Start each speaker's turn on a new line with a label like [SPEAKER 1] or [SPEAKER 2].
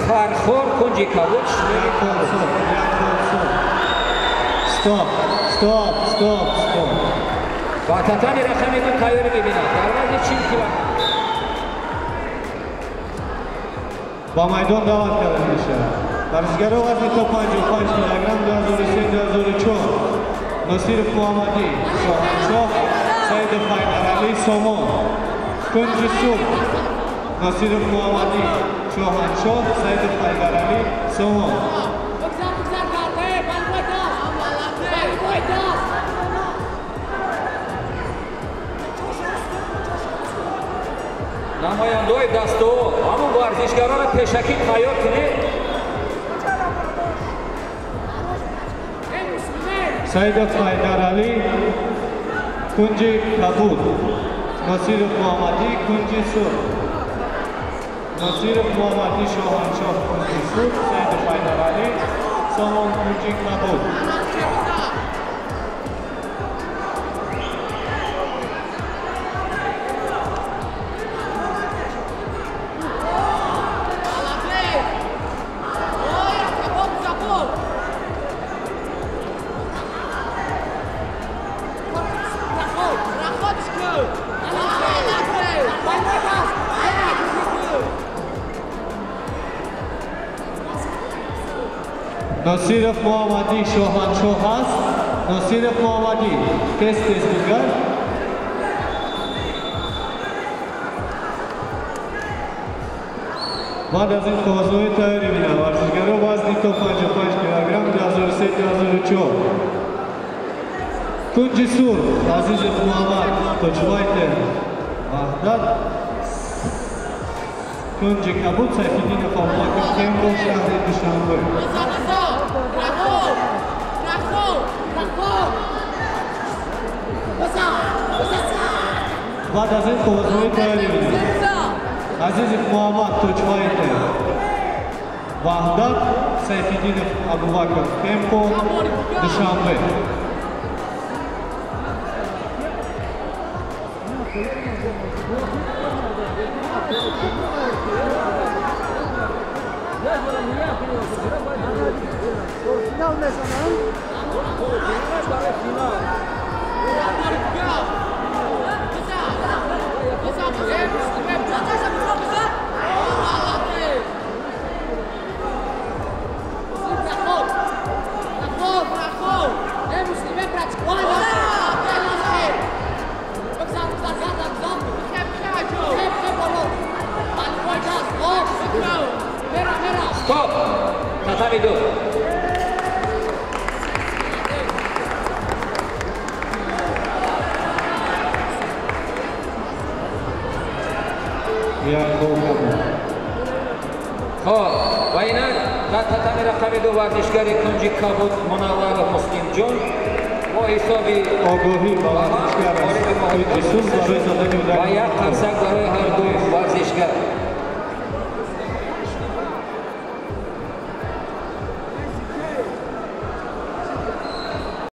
[SPEAKER 1] Фархор кунҷи кабуд.
[SPEAKER 2] Стоп, стоп, стоп, стоп.
[SPEAKER 1] Ба татами рақами 2 тайёрӣ мебинад. Дар вазни 40 кило.
[SPEAKER 2] Ба майдон даъват карда мешавад. Варзишгаро вазни то 55 килограмм 2003-2004. Носиров Муҳаммадӣ, Шоҳаншоҳ, Саидов Ҳайдаралӣ, Сомон. Кунҷи сурх. Носиров Муҳаммадӣ, Шоҳаншоҳ, Саидов Ҳайдаралӣ, Сомон.
[SPEAKER 1] Намояндаҳои дастаҳо ҳамун варзишгаронро пешакӣ тайёр кунед.
[SPEAKER 2] Саидов Ҳайдаралӣ, кунҷи кабуд. Носиров Муҳаммадӣ, кунҷи сурх. Носиров Муҳаммадӣ, Шоҳаншоҳ, кунҷи сурх. Саидов Ҳайдаралӣ, Сомон, кунҷи кабуд. Носиров Муҳаммадӣ, Шоҳаншоҳ ҳаст. Носиров Муҳаммадӣ, тез тез бигар. Баъд аз ин қоғозноӣ тайёрӣ бинад. Варзишгаро вазни то 55 килограмм 2003-2004. Кунҷи сурх Азизов Муҳаммад, Тоҷвайтер, Ваҳдат. Кунҷи кабуд Сайфиддинов Абубакр, Тембо, шаҳри Душанбе. Баъд аз ин қоғозноӣ тайёрӣ бинад. Азизов Муҳаммад, Тоҷвайтер, Ваҳдат, Сайфиддинов Абубакр, Темпо, Душанбе.
[SPEAKER 1] Стоп! Татами 2. Хоб, ва инак дар татами рақами 2 варзишгари кунҷи кабуд Мунавваров Муслимҷон бо ҳисоби
[SPEAKER 2] огоҳӣ ба варзишгар аз кунҷи сурх барои задани
[SPEAKER 1] ва як қарсак барои ҳар ду варзишгар.